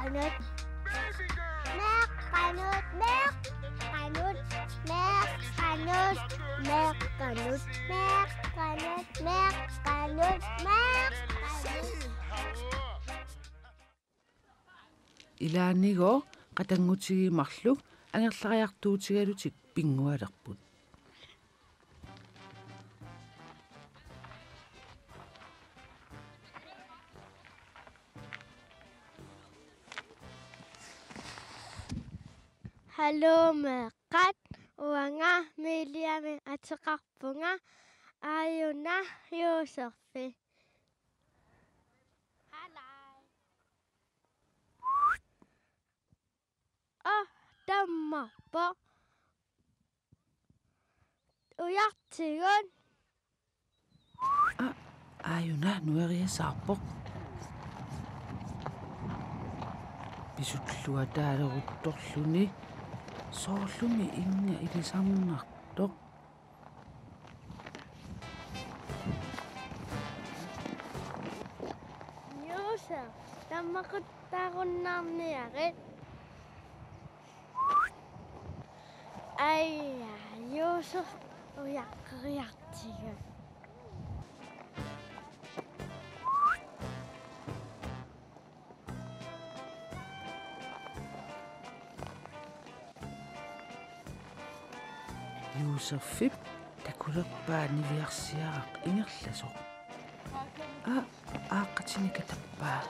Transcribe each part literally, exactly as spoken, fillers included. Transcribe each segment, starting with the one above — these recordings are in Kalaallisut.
Meeqqanut. Meeqqanut. Meeqqanut. Meeqqanut. Meeqqanut. Meeqqanut. Meeqqanut. Meeqqanut. Ilaanigooq qatanngutigiit marluk angerlariartuutigalutik pinngualerput. Hallo meeqqat, uanga Miriamik ateqarpunga, aajuna Josefip. Hallo. Aa, tammarpoq. Ujartigut. Aa, aajuna nueriasaarpoq. Pisulluataaleruttorluni soorlumi innga ilisarnartoq. Josef, tammaquttaarunnaarniarit. Aja, Josef, ujaqqeriartigu. Josefip takulerpaa niviarsiaraq ingerlasoq. Aa, aaqqatinik atappaa.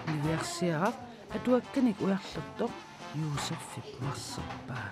Niviarsiaraq atuakkanik ujarlertoq Josefip marserpaa.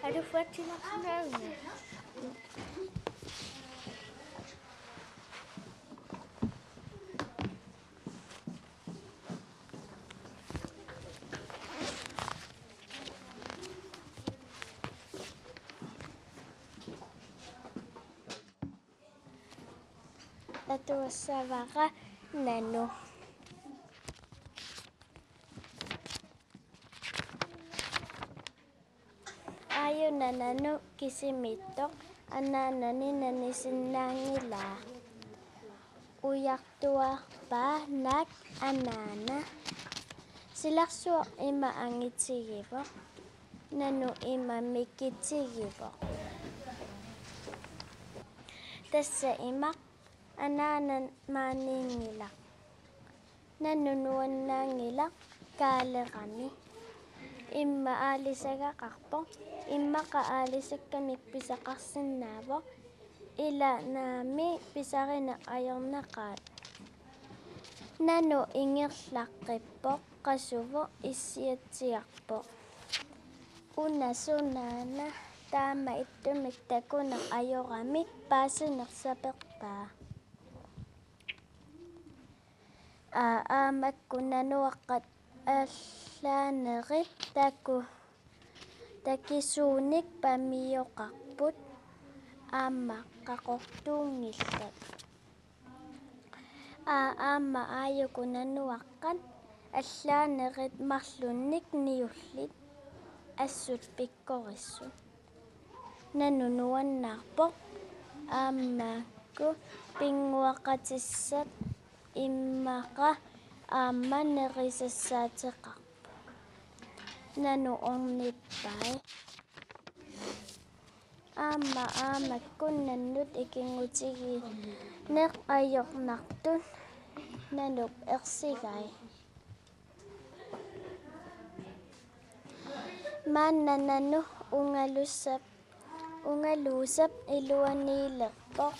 Alufuatsinnarsinnaavunga. Atuassavara Nanu. Aajuna Nanu kisimiittoq anaanani nanisinnaanngilaa. Ujartuarpaa naak anaana. Silarsuaq ima angitigivoq. Nanu ima mikitigivoq. Tassa ima anaana maaniinngilaq. Nanu nuannaanngilaq kaalerami. Immaqa aalisagaqarpoq. Immaqa aalisakkamik pisaqarsinnaavoq. Ila naamik pisarineq ajornaqaat. Nanu ingerlaqqippoq, qasuvoq, issiatsiarpoq. Una sunaana taama ittumik takuneq ajorami paasineq sapertaa. Aa, aamma makku nanuaqqat allaanerit taku-, takisuunik pamioqarput aamma qaqortuunngillat. Aa, aamma aajuku nanuaqqat allaanerit marlunnik niullit assut pikkorissut. Nanu nuannaarpoq aamma Taakku pinnguaqatissat immaqa aamma nerisassaateqarput. Nanu ornippai. Aamma aamma kunnannut ikinngutigineq ajornartut nanup ersigai. Maanna nanu ungalusap, ungaluusap iluaniilerpoq.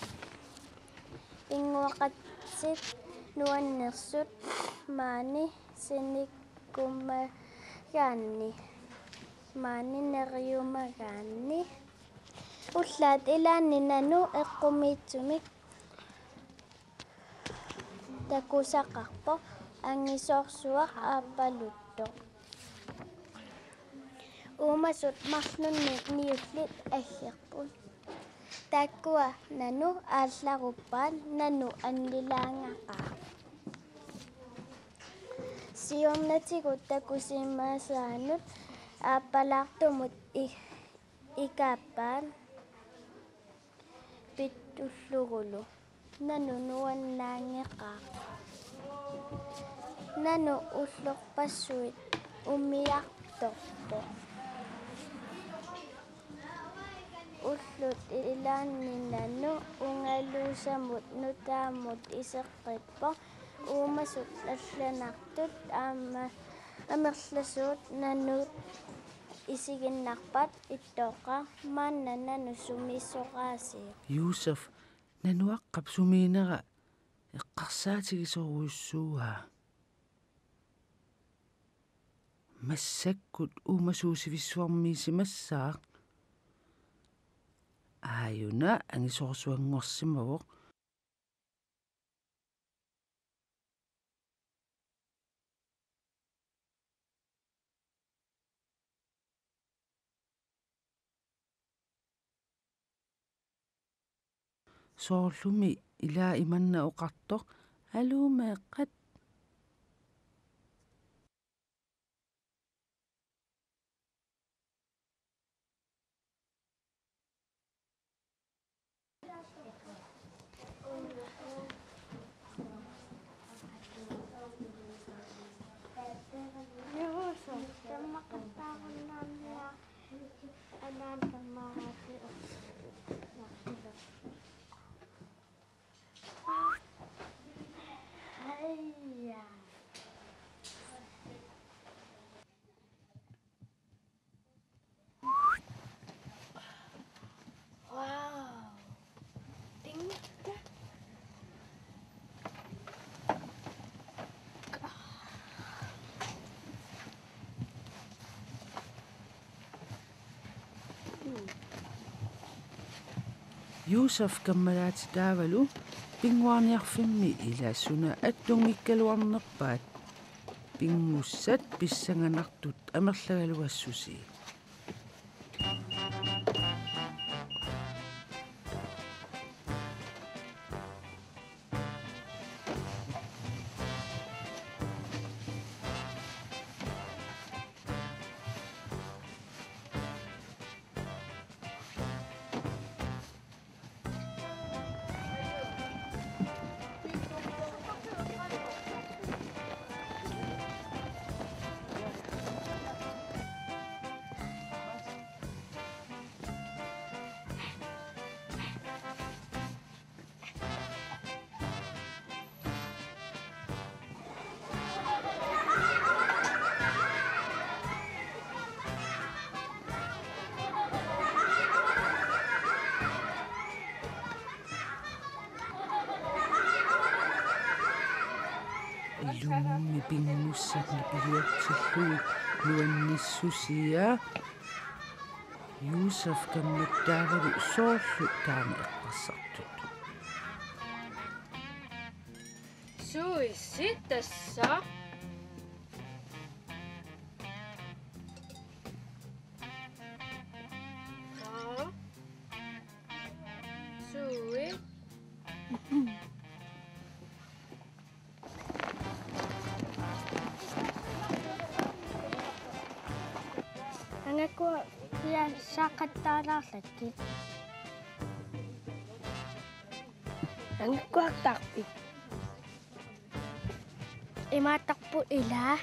Pinnguaqatit nuannersut maani sinikkumagaanni, maani neriumagaanni. Ullaat ilaanni nanu eqqumiitsumik takusaqarpoq angisoorsuaq aappaluttoq. Uumasut marlunnik niullit aggerput. Taakkua nanu aallaruppaat, nanu annilaangaqaaq. Siornatigut takusimasaanut aappalaartumut i-, ikaappaat pittullugulu. Nanu nuannaangeqaaq. Nanu ullorpassuit umiartorpoq. Ullut ilaanni nanu ungaluusamut nutaamut iseqqippoq. Uumasut allanartut aamma amerlasuut nanut isiginnarpat ittooqaaq: Maanna nanu sumiisoraasiuk? Josef, nanuaqqap sumiinera eqqarsaatigisorujussuuaa. Massakkut uumasuusivissuarmiisimassaaq. Aajuna angisoorsuanngorsimavoq. Soorlumi ilaa imanna oqartoq: Aluu, meeqqat. Wow. Pinngitsoq. Josef kammalaatitaavalu pinnguarniarfimmi ila suna attunngikkaluarnerpaat. Pinngussat pissanganartut amerlagaluassusii. Ilumummi pinngussat nipilertillugit nuannissusia. Josef kammattaavalu soorlu taama eqqarsartut. Suissi tassa. Aa. Sui. Angakua pia saqattaalaarlakkit. Angakkuartarpit? Imaattarpoq ila.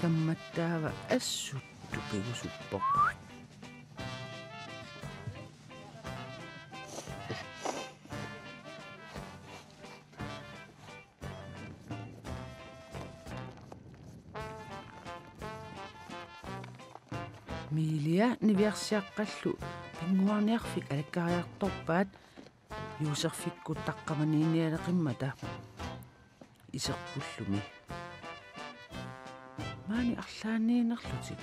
Kammattaava assut tupigusuppoq. Miilia niviarsiaqqallu pinnguarniarfik alakkariartorpaat Juuserfikkut taqqamaniinnialeqimmata iserpullumi. Maani arlaanniinerlutik.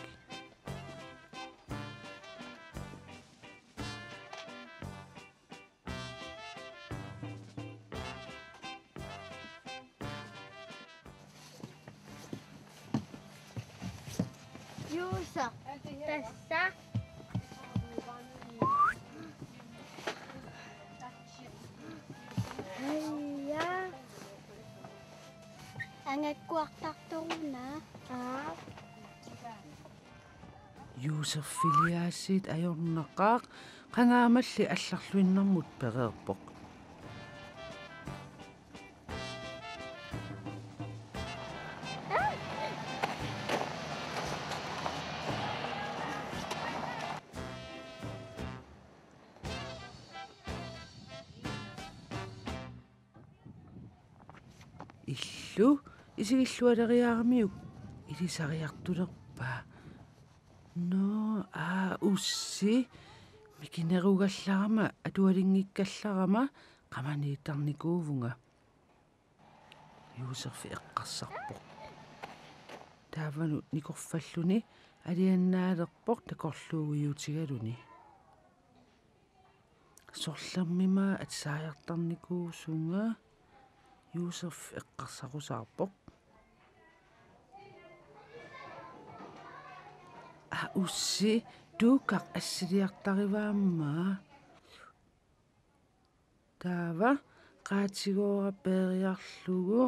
Juusa, tassa. Aja. Angakkuartartoruna. Aa. Juuserfiliaasiit ajornaqaaq, qangaamalli allarluinnarmut pereerpoq. Illu isigillualeriaramiuk ilisariartulerpaa. Nå, aa, ussi. Mikinerugallarama, atualinngikkallarama, qamaniittarnikuuvunga. Juuserfi eqqarsarpoq. Taavanut nikorfalluni aliannaalerpoq takorluuiutigaluni. Sorlermimmaa atisaajartarnikuusunga, Juuserfi eqqarsarusaarpoq. Aa, ussi, tuukkaq assiliartarivaammaa. Taava qaatigoora peeriarlugu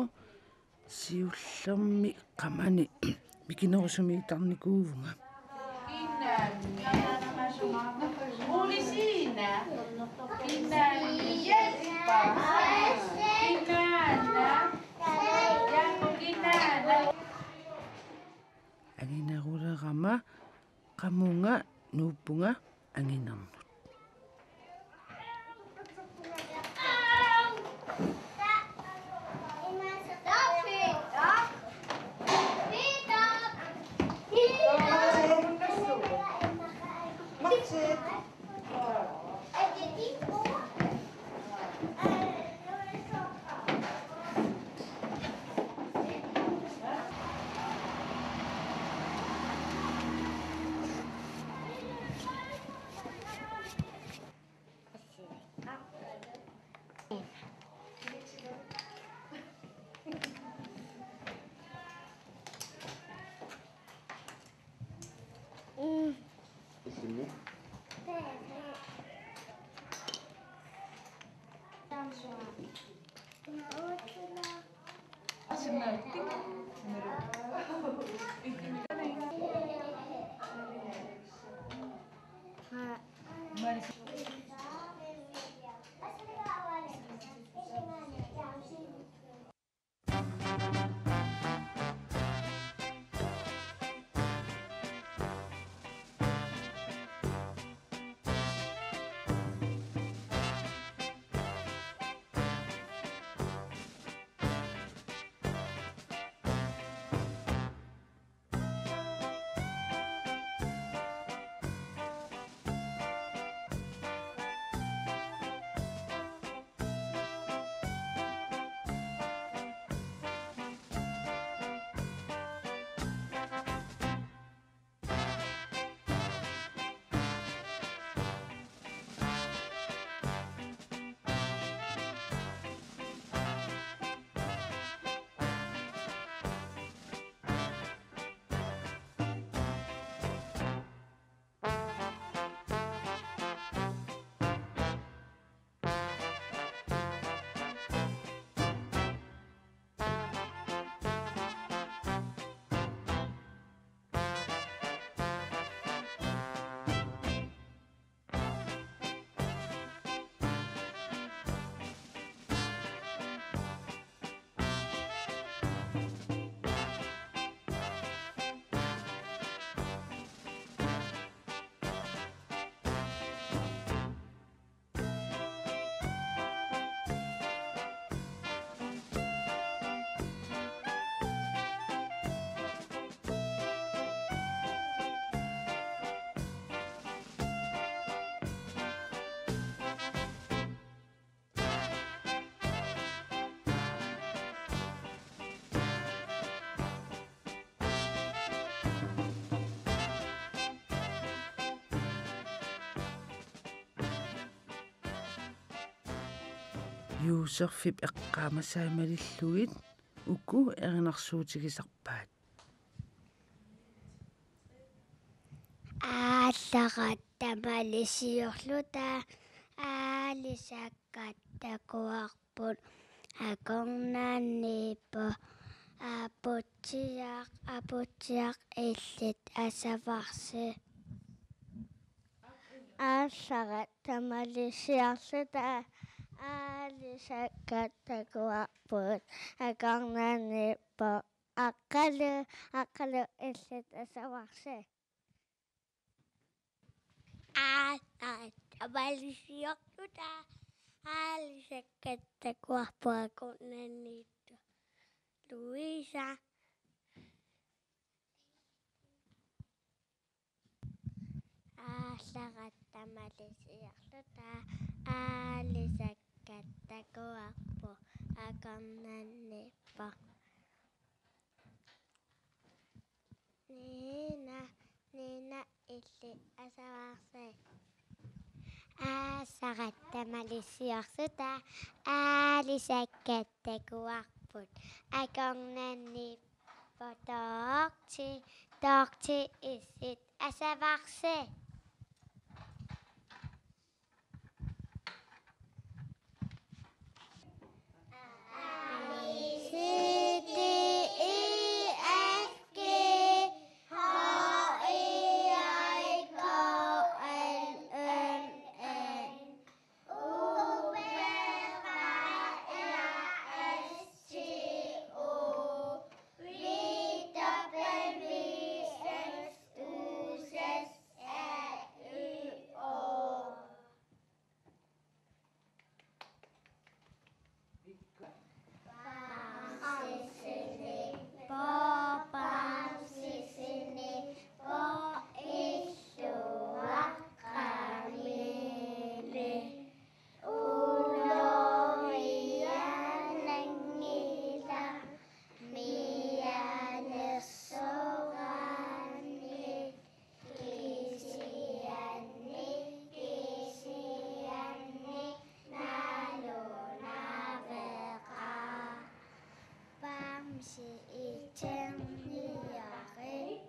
siullermik qamani mikinerusumiittarnikuuvunga. Anginerulerama qamunga nuuppunga anginernut. Josefip eqqaamasai malillugit uku erinarsuutigisarpaat. Aallaraq tamalisiorluta aalisakkat takuarput akornanniippoq aputsiaq aputsiaq illit asavarsi. Aallaraq tamalisiorluta aalisakkat takuarput akornanniippoq aqqalu aqqalu illit asavarsi. Aallaraq tamalisiorluta aalisakkat takuarput akornanniippoq Louisa. Aallaraq tamalisiorluta aalisakkat takuarput akornanniippoq Nina, Nina illit asavarsi. Aallaraq tamalisiorluta aalisakkat takuarput akornanniippoq Dorthe, Dorthe illit asavarsi. A, B, C, D, E, F, G, H, I, J, K, L, M, N, O, P, Q, R, S, T, U, V, W, X, Y, Z, Æ, Ø, Å. Bamse Sennep, bamse Sennep, illuaqqamili. Ulovia nanngilaq, mianersoraanni. Kisianni, kisianni nalunaaveqaaq. Bamse iterniarit.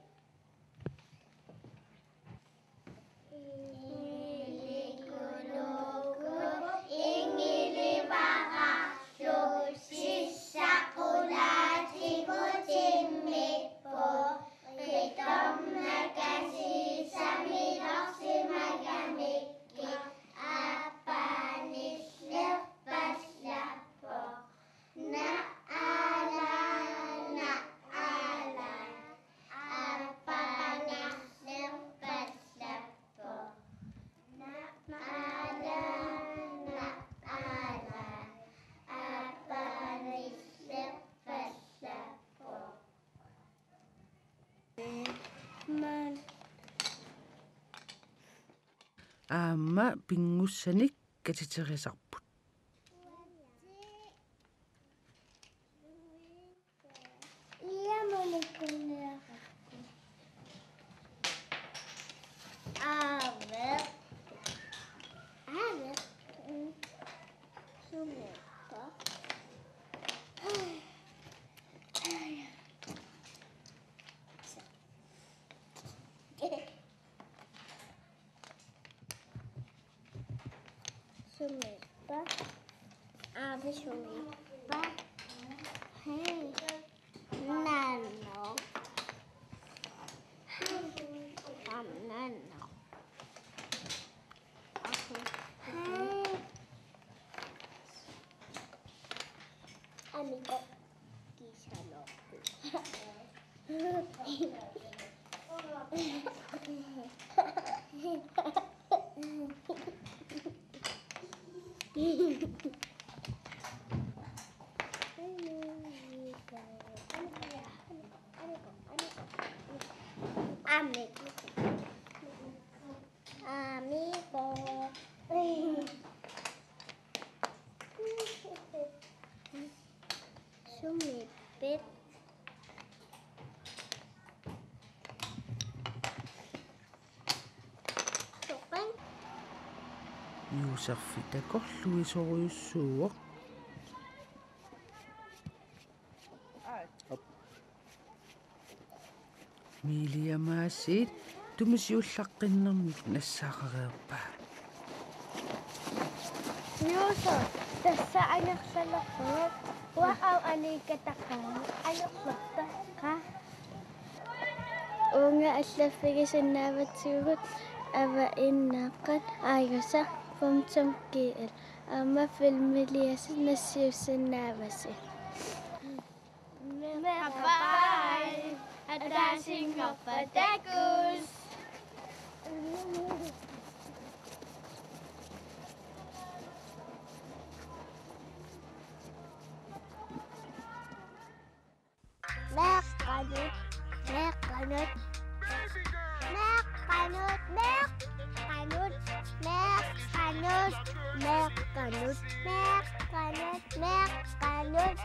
Ingilikuluuku, ingilivararlu, sissaqulaatigut timmipput, qitornakasiisa milorsimagamikkit, appanillerpallappoq. Naala, naala, appanillerpallappoq. Naala, naala, appanillerpallappoq. Aamma pinngussanik katiterisarput. Aaveq. Aaveq. Mm. Sumiippoq. Sumiippa? Aaveq sumiippa? Hej. Nano. Am nano. Okay. Hej. Amigo. Kiisa loqku. Amigo. Amigo. Sumiippit? Soqan. Joseffi takorluisorujussuuvoq. Miiliamaasiit tumisiullaqqinnermik nassaaqareerpaa. Juuso, tassa angerlalerpunga. Uanga aamma aniikkataqaanga. Angerlarta. Qa. Uunga allaffigisinnaavatsigit avannaaqqat ajusa punktum G L. Aamma filmiliasi nassiussinnaavasi. Meeqqat bye. Ataasinngorpat takuss. Meeqqanut, meeqqanut, meeqqanut, meeqqanut, meeqqanut, meeqqanut, meeqqanut, meeqqanut, meeqqanut,